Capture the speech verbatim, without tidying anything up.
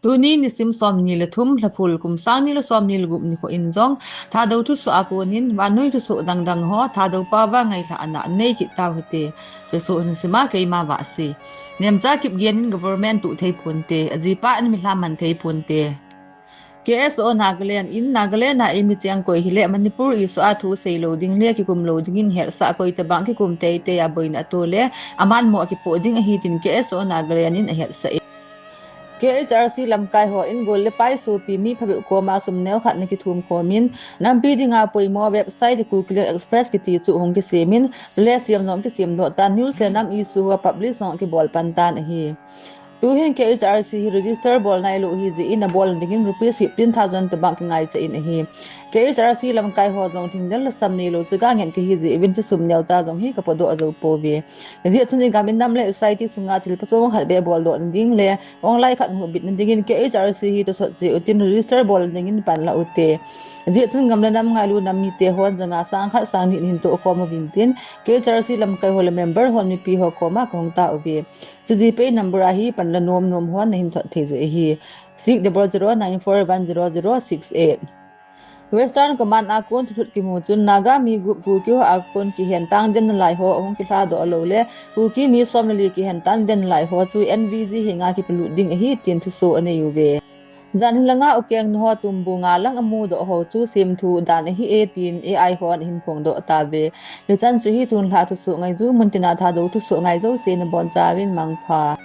Tuni nisim somni le thum, Lhaphul, kum sang ni le somni le gup nikho in jong Thadou thusoh a konin vannoi thusoh dangdang ho Thadou pao va ngailhahna nei kit tau hite. Thusoh hin sima keima Vahsi. Nemcha Kipgen in government tuh thei ponte, ajipa in milham man thei ponte. K S O Nagaland in Nagaland a eimi cheng koi hile Manipur issue a thu sei lou ding le kikum lou dingin hetsah, koi tabang kikum teitei a boina ato le aman mo akipoh ding ahi tin K S O Nagaland in ahetsah e. K H R C lamkai ho in gol le pai sopi mi phabep koma sum neo khat ana kithum khomin, nampi dinga poimo website Kuki Express kiti chu hung kisemin, chule siam jong kisemdoh tan, news le nam issue ho publish jong kibol pan tan ahi. Tuhin K H R C hi register bol nailou ahi jeh in abol dingin rupees fifteen thousand tabang kingaicha in ahi. K H R C lamkai ho jong thingdel le sam neilou chaga ngen kahi jeh uvin chu sum neo cha jong hi kapodoh jou pouve. Hijeh chun igam inam le society sunga thil phachom khat beh boldoh na ding le online khat hubit na dingin K H R C hi tosot cheh utin register bol dingin panla ute. Hijeh chun gam le nam ngailu nam mite hon janga sang khat sang ni hin tohkhom uvin tin K H R C lamkai ho le member hon mipi ho koma kahung tao uve. Chuche pei number a hi panla nom nom hon nahin thot thei u ahi. Six double zero nine four one zero zero six eight. Western Command a kon thulhut kimu chun Naga mi gup Kuki ho a kon kihen tang den nalai ho ahung kilhadoh lou le Kuki mi som le li kihen tang den nalai ho chu N V G henga kipelut ding ahi tin thusoh anei uve. Jan hilanga ukeng nu ho tumbunga lang amudoh ho chu semthu dan ahi e tin A I hon ahin phongdoh tauve. Hichan chu hi tunlha thusoh ngaiju, muntina Thadou thusoh ngai jouse nabonchauvin mangpha.